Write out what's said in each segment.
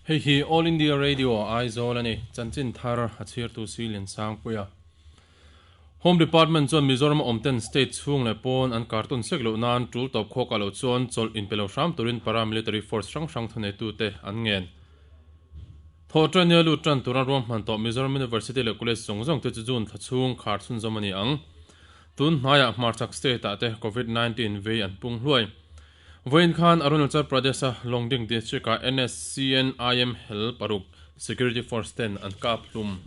Hei hi All India Radio Aizawl a ni. Chanchin thar a chhirtu si Liansangpuia. Home Department chuan Mizoram a awmten state chhung leh pawn an kartawn sek loh nan tul tawp khawk ah loh chuan chawlh inpe lo hram turin paramilitary force hrang hrang thuneitute an ngen. Thawhṭania lut ṭan tura ruahman tawh Mizoram University leh College zawng zawng te chu June thla chhung khar chhunzawm a ni ang. Tun hnaiah hmarchhak state ah te Covid 19 vei an pung hluai. Vawiin khan Arunachal Pradesh a Longding district ah NSCN-IM hel paruk security force ten an kap hlum.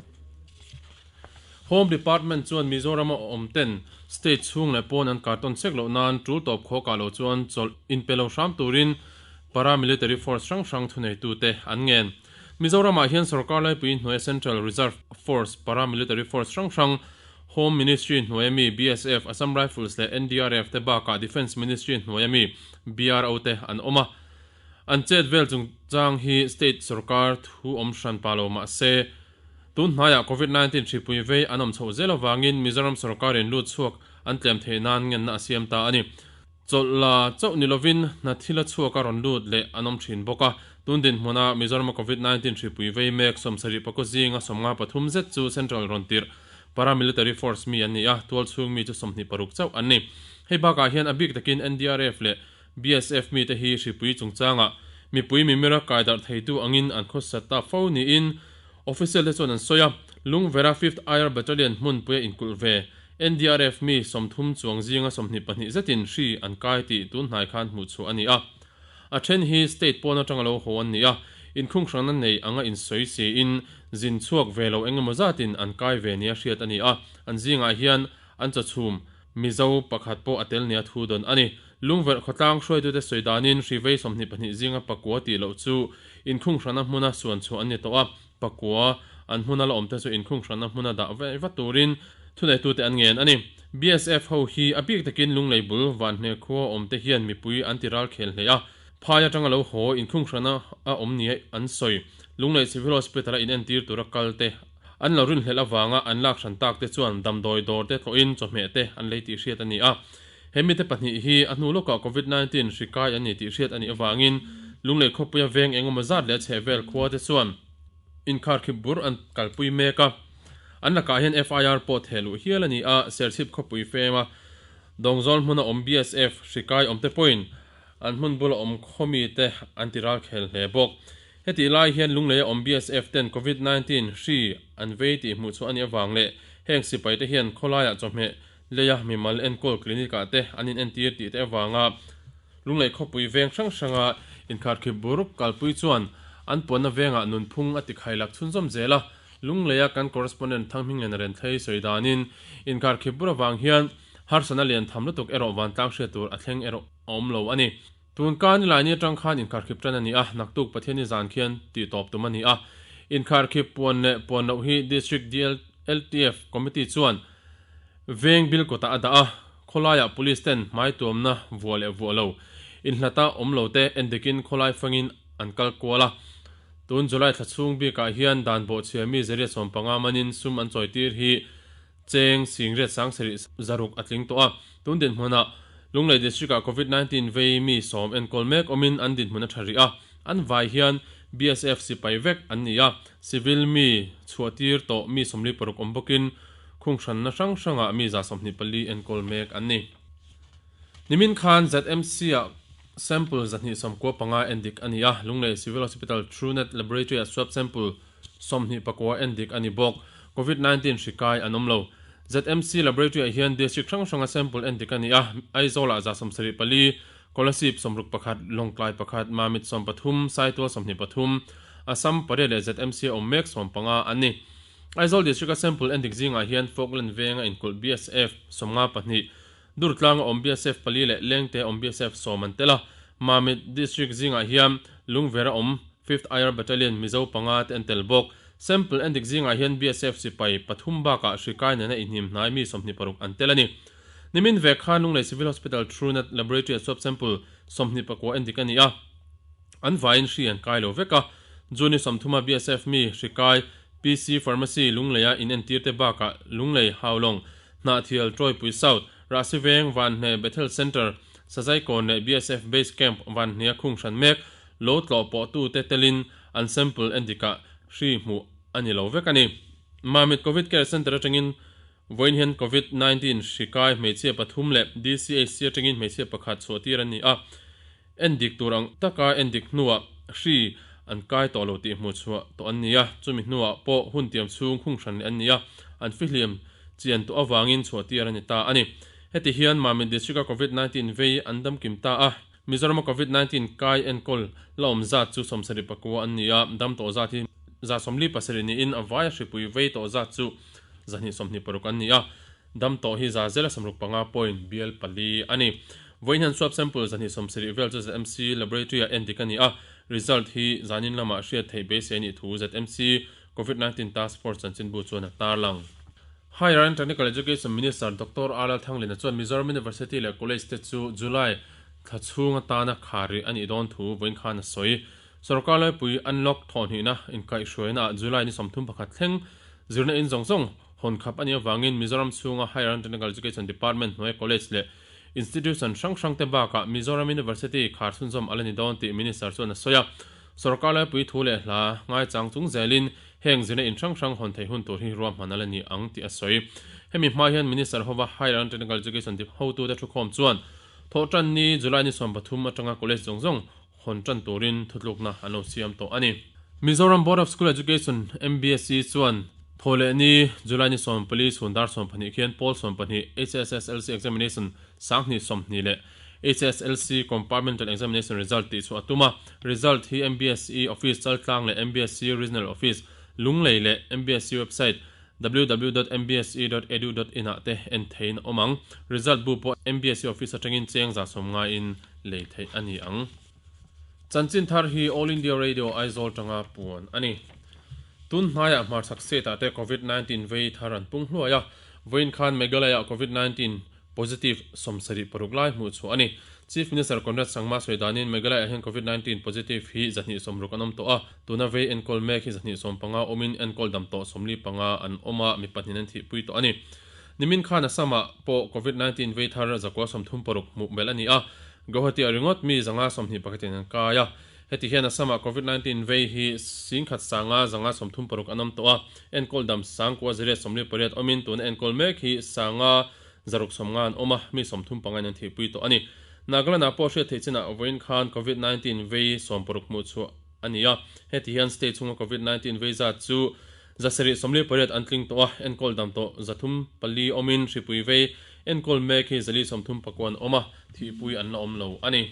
Home Department chuan Mizoram a awm ten state chhung leh pawn an kartawn sek loh nan tul tawp khawk ah lo chuan chawlh inpe lo hram turin paramilitary force hrang hrang thuneitute an ngen. Mizoramah hian sorkar laipui hnuaia Central Reserve Force paramilitary force hrang hrang, Home Ministry hnuaia mi BSF, Assam Rifles leh NDRF te bakah Defence Ministry hnuaia mi BRO te an awm a. An chet vel chungchang hi state sorkar thu awm hran pa lo mah se, tun hnaiah Covid 19 hripui vei an awm chhoh zel avangin Mizoram sorkarin lut chhuak an tlem theih nan ngenna a siam ta a ni. Chawlh la chauh ni lovin hna thil a chhuak a rawn lut leh an awm thin bawk a. Tun dinhmuna Mizorama Covid 19 hripui vei mek 70 pakua zinga 53 zet chu Central rawn tirh Paramilitary Force mi an ni a, tualchhung mi chu 26 chauh an ni. Hei bakah hian a bik takin NDRF leh BSF mite hi hripui chungchangah mipui mimira kai darh theitu angin an khawsa ta fo niin Official te chuan an sawi a, Lungvera Fifth Air Battalion hmunpuia inkulh ve NDRF mi 30 chuang zinga 22 zetin hri an kai tih tun hnai khan hmuh chhuah a ni a. A then hi state pawn atanga lo haw an ni a, inkhunghrangna nei anga insawi siin zin chhuak ve lo eng emaw zatin an kai ve nia hriat a ni a, an zingah hian an chawchhum Mizo pakhat pawh a tel nia thu dawn a ni. Lungverh khawtlang hruaitute sawi danin hri vei 22 zinga pakua tih loh chu inkhunghrana hmuna suan chhuah an ni tawh a, pakua an hmuna la awmte chu inkhunghrana hmuna dah ve vat turin thuneitute an ngen a ni. BSF ho hi a bik takin Lunglei bul Vanhne khua awmte hian mipui an ti ral khel hle a, phai atanga lo haw inkhunghrana a awm nia an sawi. Lunglei Civil Hospital-a inentir tura kalte An lo rinhlelh avanga an lak hran tak te chuan damdawi dawr te tlawhin chawhmeh te an lei tih hriat a ni a. He mite pahnih hi a hnu lawkah Covid 19 hri kai an ni tih hriat a nih avangin Lunglei khawpuia veng engemaw zat leh chhehvel khua te chuan inkharkhip bur an kalpui mek a. An lakah hian FIR pawh theh luh hial a ni a, Serchhip khawpui fema Dawngzawl hmuna awm BSF hri kai awmte pawhin an hmun bula awm khawmi te an ti ralkhel hle bawk. Hetih lai hian Lungleia awm BSF ten Covid 19 hri an vei tih hmuh chhuah a nih avang leh heng sipai te hian khawlaiah chawhmeh leia mimal enkawl clinic ah te an in entir tih te avanga Lunglei khawpui veng hrang hranga inkharkhip bur kalpui chuan an puanna vengah nunphung a tikhailak chhunzawm zel a. Lungleia kan correspondent Thanghmingliana Renthlei sawi danin inkharkhip bur avang hian harsatna lian tham lutuk erawh vantlang hriat tur a thleng erawh a awm lo a ni. Tun ka ni laini atang khan inkharkhip tan a ni a, naktuk Pathianni zan khian tih tawp tum a ni a. Inkharkhip puan leh puan loh hi District DLTF Committee chuan veng bil kawtah a dah a, khawlaiah Police ten hmai tuamna vuah leh vuah lo, inhlata awm lo te endikin khawlai fangin an kal kual a. Tun July thla chhung bikah hian dan bawhchhia mi zariat 15 manin sum an chawitir hi Cheng singriat sangsarih zaruk a tling tawh a, tun dinhmunah Lunglei District-ah Covid 19 vei mi sawm enkawl mek awmin an dinhmun a tha rih a, an vai hian BSF sipai vek an ni a, civil mi chhuahtir tawh mi 46 awm bawkin khunghranna hrang hrangah mi 24 enkawl mek an ni. Nimin khan ZMC-ah sample 295 endik a ni a, Lunglei Civil Hospital Truenet Laboratory-ah swab sample 29 endik a ni bawk. Covid 19 hri kai an awm lo. ZMC Laboratory-ah hian district hrang hranga sample endik a ni a, Aizawl-ah 74, Kolasib 61, Lawngtlai pakhat, Mamit 13, Saitual 23, Assam pariat leh ZMC a awm mek 15 an ni. Aizawl district-a sample endik zingah hian Falkland venga inkulh BSF 52, Durtlanga awm BSF pali leh Lengte awm BSF sawm an tel a, Mamit District zingah hian Lungvera awm Fifth Air Battalion Mizo panga te an tel bawk. Sample endik zingah hian BSF sipai pathum bakah hri kai nena inhnim hnai mi 26 an tel a ni. Nimin vek khan Lunglei Civil Hospital Truenat Laboratory-ah swab sample 29 endik a ni a, an vaiin hri an kai lo vek a. June 30 a BSF mi hri kai PC Pharmacy Lungleia inentir te bakah Lunglei Haulawng Hnahthial Tawipui South, Rahsiveng, Vanhne, Bethel Centre, Sazaikawn leh BSF Base Camp Vanhnea khung hran mek lo tlawh pawhtute telin an sample endikah hri hmuh a ni lo vek a ni. Mamit Covid Care Centre atangin vawiin hian Covid 19 hri kai hmeichhia pathum leh DCHC atangin hmeichhia pakhat chhuahtir an ni a, endik tur ang taka endik hnuah hri an kai tawh lo tih hmuh chhuah tawh an ni a, chumi hnuah pawh hun tiam chhung khung hran leh an ni a, an fihliam chian tawh avangin chhuahtir a ni ta a ni. Heti hian Mamit District-a Covid 19 vei an damkim ta a. Mizorama Covid 19 kai enkawl la awm zat chu 74 an ni a, dam tawh zat hi 47 niin a vaia hripui vei tawh zat chu 126 an ni a, dam tawh hi 165 point bial pali a ni. Vawiin hian swab sample 170 vel chu ZMC Laboratory-ah endik a ni a, result hi zanin lamah hriat theih beisei a nih thu ZMC Covid 19 Task Force chanchinbu chuan a tarlang. Higher and Technical Education Minister Doctor R Lalthanglina chuan Mizoram University leh College te chu July thla chhung atana khar rih a nih dawn thu vawiin khan a sawi. Sorkar laipui unlock thawhhnihna inkaihhruaina ah July ni 31 thleng zirna in zawng zawng hawn khap a nih avangin Mizoram chhunga Higher and Technical Education Department hnuaia College leh Institution hrang hrang te bakah Mizoram University khar chhunzawm a la ni dawn tih Minister chuan a sawi a. Sorkar laipui thu leh hla ngaichang chung zelin heng zirna in hrang hrang hawn theih hun tur hi ruahman a la ni ang tih a sawi. Hemi hma hian Minister hova Higher and Technical Education dip hotute thukhawm chuan thawhtan ni July ni 13 atanga college zawng zawng hawn tan turin thutlukna an lo siam tawh a ni. Mizoram Board of School Education, MBSE, chuan thawhleh ni July ni 14 chhun dar 12 khian pawl 12 HSSLC Examination 2020 leh HSLC Compartmental Examination Result tih chu a tum a, result hi MBSE Office Chaltlang leh MBSE Regional Office, Lunglei leh MBSE website www.mbse.edu.in ah te en theiin a awm ang. Result bu pawh MBSE Office atangin cheng 150 ngaiin lei theih a ni ang. Chanchin thar hi All India Radio Aizawl tanga puan a ni. Tun hnaiah hmarchhak state ah te Covid 19 vei thar an pung hluai a, vawiin khan Meghalaya Covid 19 Positive 76 lai hmuh chhuah a ni. Chief Minister Conrad Sangma sawi danin Meghalaya hian Covid 19 positive hi 260 an awm tawh a, tuna vei enkawl mek hi 115 awmin enkawl dam tawh 45 an awm a, mi pahnih an thihpui tawh a ni. Nimin khan Assam-ah pawh Covid 19 vei thar 136 hmuh belh a ni a, Guwahati-ah ringawt mi 121 in an kai a. Heti hian Assam-ah Covid 19 vei hi 10,000 sanga 136 an awm tawh a, enkawl dam 9,848 awmin tuna enkawl mek hi sanga 650 an awm a, mi 35 in an thihpui tawh a ni. Nagaland-ah pawh hriat theih chinah vawiin khan Covid 19 vei 60 hmuh chhuah a ni a, heti hian state chhunga Covid 19 vei zat chu 748 an tling tawh a, enkawl dam tawh 304 awmin hripui vei enkawl mek hi 439 an awm a, thihpui an la awm lo a ni.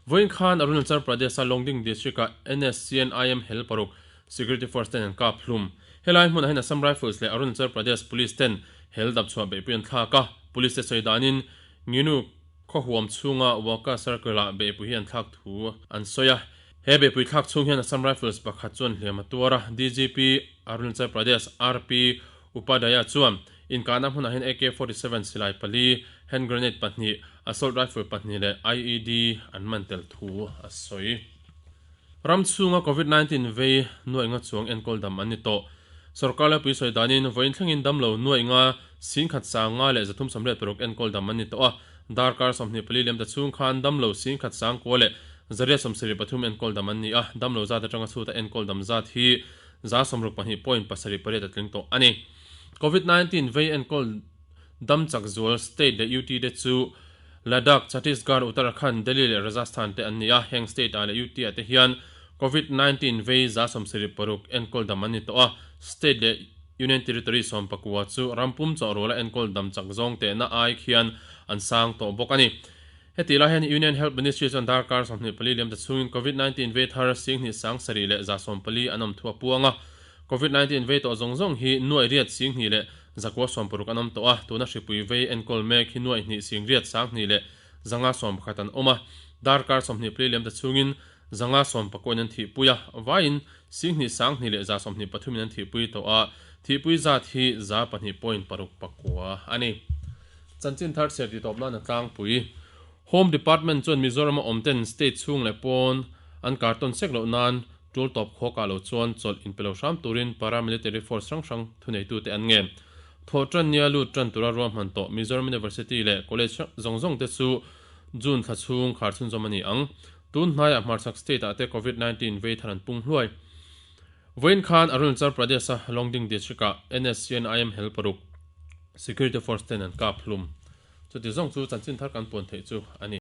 Vawiin khan Arunachal Pradesh-a Longding District-a NSCN-IM hel paruk Security Force ten an kap hlum. Helai hmunah hian Assam Rifles leh Arunachal Pradesh Police ten hel dap chhuah beihpui an thlak a, Police te sawi danin Nginu khaw huam chhunga Waka Circle-ah beihpui hi an thlak thu an sawi a. He beihpui thlak chhung hian Assam Rifles pakhat chuan hliam a tuar a, DGP Arunachal Pradesh RP Upadhyaya chuan inkahna hmunah hian AK 47 silai pali, hand grenade pahnih, assault rifle pahnih leh IED an man tel thu a sawi. Ram chhunga Covid 19 vei nuaih nga chuang enkawl dam an ni tawh. Sorkar laipui sawi danin vawiin thlengin damlo nuaih nga 10,000 sanga leh 386 enkawl dam an ni tawh a, darkar 24 liam ta chhung khan damlo 10,000 sangkua leh 173 enkawl dam an ni a, damlo zat atanga chhuta enkawl dam zat hi 62.78 a tling tawh a ni. Covid 19 vei enkawl dam chak zual state leh UT te chu Ladakh, Chhattisgarh, Uttarakhand, Delhi leh Rajasthan te an ni a, heng state ah leh UT ah te hian Covid 19 vei 76 enkawl dam an ni tawh a, state leh Union Territory 19 chu rampum chawhruala enkawl dam chak zawng tehna ai khian an sang tawh bawk a ni. Heti lai hian Union Health Ministry chuan darkar 24 liam ta chhungin Covid 19 vei thar 7 7 leh 114 an awm thu a puang a, Covid 19 vei tawh zawng zawng hi nuaih riat 2 leh 960 an awm tawh a, tuna hripui vei enkawl mek hi nuaih hnih 8 2 leh 511 an awm a, darkar 24 liam ta chhungin 519 in an thihpui a, vaiin 2 2 leh 123 in an thihpui tawh a, thihpui zat hi 2.6 a ni. Chanchin thar chhiar tih tawp nan a tlangpui. Home Department chuan Mizoram a awm ten state chhung leh pawn an kartawn sek loh nan tul tawp khawkah lo chuan chawlh inpe lo hram turin paramilitary force hrang hrang thuneitute an ngen. Thawh tan nia lut tan tura ruahman tawh Mizoram University leh College zawng zawng te chu June thla chhung khar chhunzawm a ni ang. Tun hnaiah hmarchhak state ah te Covid 19 vei thar an pung hluai. Vawiin khan Arunachal Pradesh-a Longding District-ah NSCN-IM hel paruk Security Force ten an kap hlum. Chuti zawng chu chanchin thar kan puan theih chu a ni.